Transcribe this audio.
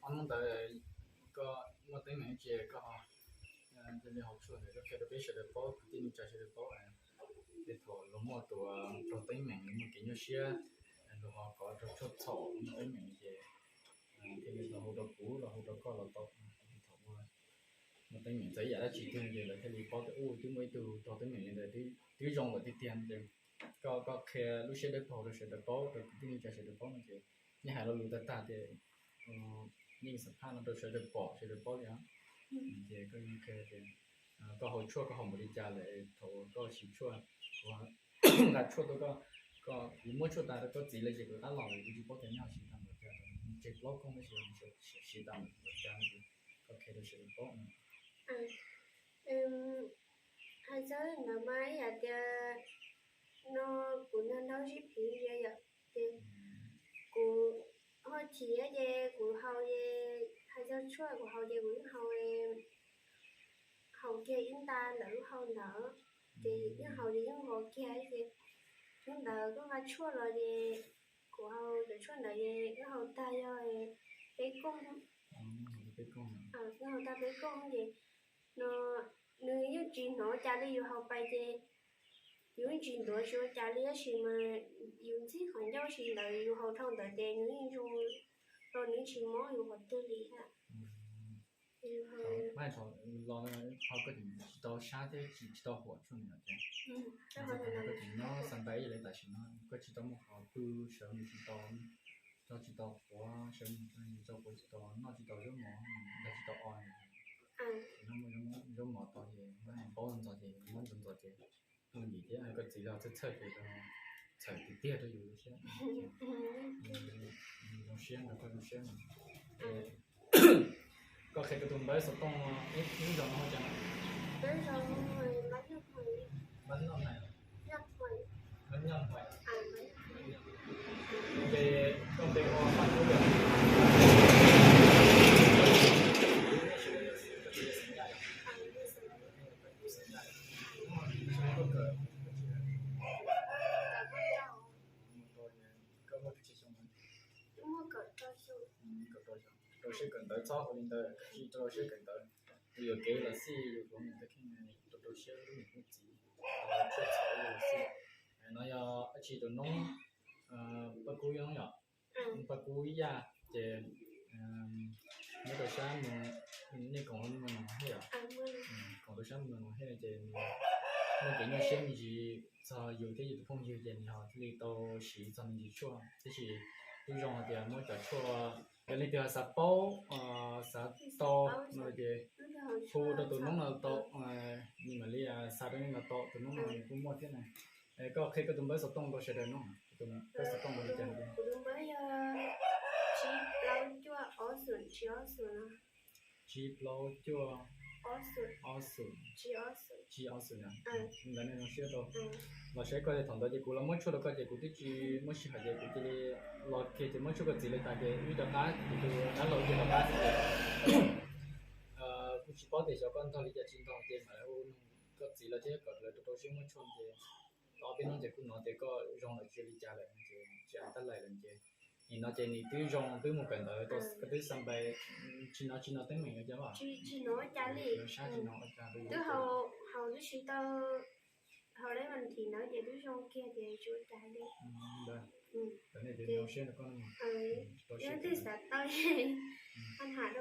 Hnub ntawd koj muaj teeb meem ces koj cia li hau tshuaj ntawd koj qhia rau peb sawv daws paub, kwv tij neej tsa sawv daws paub. Ces thaum luag muaj tus raug teeb meem, muaj kev nyuaj siab, luag ho kov raug tshuaj txhaum muaj teeb meem ces thiaj li los hu rau kuv los hu rau koj los tau. Thaum muaj teeb meem txawm ib yam dab tsi twg ces lawv thiaj li paub tias ub twb muaj ib tug raug teeb meem li ntawd, twb zoo lawm tiag tiag no ces koj, koj qhia lub siab dawb paug rau sawv daws paub, rau kwv tij neej tsa sawv daws paub no ces yeej hais lo lus tag tag tias yeej xam phaj no rau sawv daws pom sawv daws paub li os. Ces koj yeej qhia tias koj haus tshuaj koj haus npaum li cas lawm, thaum koj siv tshuaj, kuv nqa tshuaj tuaj koj, koj, kuv muab tshuaj tas rau koj txiv lawm ces kuv rov qab los lawm kuv tsis paub tias nyob siv tau npaum cas, tseg plaub koog tab sis siv tau npaum cas, koj qhia rau sawv daws paub. Hais txog ntawd mas ib yam tias no kuv nrog nrog sib phiv ntsia yom, ces kuv ho chim ces kuv haus ces hais txog tshuaj kuv haus ces kuv yeej haus, haus kiag ib nta ntawm lub hau ntawd, ces yeej haus ces yeej vov kiag ces hnub ntawd koj nqa tshuaj los ces kuv haus cov tshuaj ntawd ces wb haus tag yog peb koog, wb haus tag peb koog ces no nws yeej tsis hnov ua cas li, yus haus pais ces yus yeej tsis ntuav tsis ua cas li, tab sis mas yus ntxig qhov ncauj si ntawd yus haus dhau ntawd ces nws yeej zoo rau nws tsis mob yus qhov twg li thiab. Los ho koj tsis tau sab thiab tsis tau huam tshuaj ntawd ces koj tseem nyob xa ntais ib yam li tam sim no koj tsis tau muaj qhov pw, sawv mus tsis tau, tso tsis tau quav, sawv mus tso quav tsis tau, noj tsis tau zaub mov, nrog tsis tau o, zaub mov tau ces paub ntxov ces muab ntxov ntxov ces tus ntim thiab koj txiv los txhawj txhawj ces txhawm tiag tiag rau yus thiab. Zoo siab ntawd koj zoo siab ntawd. Koj qhia koj tus npawb xov tooj ib lub zos no hu cas? Npab Nyoj Hmais. Npab Nyoj Hmais. Ces koj npe hu Paj Kub yom? Koj muaj pes tsawg xyoo? Rau siab kawm ntawv txhob ua li ntawd, koj tsis rau siab kawm ntawv, yus yuam kev los xij, yus hluas nraug tej kheej rau rau siab lub niam lub txiv, tshuaj txhaum los xij. No yog dab tsi tus noob, Paj Kub yom, Paj Kub Yaj ces nyob rau sab mus, nej koom mus no thiab yom? Koom rau sab mus no thiab ces nws muaj kev nyuaj siab me ntsis txog yus thiab yus tus phooj ywg ces nws ho thiaj li tau siv txog me ntsis tshuaj, tab sis twb zoo hais tias muab cov tshuaj, yog leej twg xav paub, xav tau no ces hu rau tus noob no tau, nws mam li xa rau nej no tau, tus noob no nws kuj muaj thiab na. Koj qhia koj tus npawb xov tooj rau sawv daws no, tus npawb xov tooj li cas? Kuv tus npawb yog tsib plaub cuaj ob xoom tsib ob xoom no. Tsib plaub cuaj ob xoom tsib ob xoom no. Ntawd nej zoo siab rau. Los saib koj thaum ntawd ces kuv los muab tshuaj rau koj ces kuv twb tsis muab sij hawm ces kuv cia li los kiag ces muab tshuaj koj txiv li tas ces wb rov qab, kuv tus dab laug ces rov qab xwb ces kuj tsis paub tias xyov koj ntog li cas tsis ntog ces mam li hu koj txiv los thiab kom lawv rau rau siab muab tshuaj ces tau ob peb hnub ces kuj hnov tias koj zoo lawm tsis li cas lawm ces tsis hais tab lais lawm ces nim no ces nws twb zoo twb mus kawm ntawv, koj twb xa npais, tsis hnov tsis hnov teeb meem ua cas los? Tsis hnov ua cas li. Twb haus, haus twb tsis tau, haus lawm mas thim ntawd ces twb zoo kiag ces tsis ua cas li. Zoo siab rau koj. Yog twb xav tau, haj ham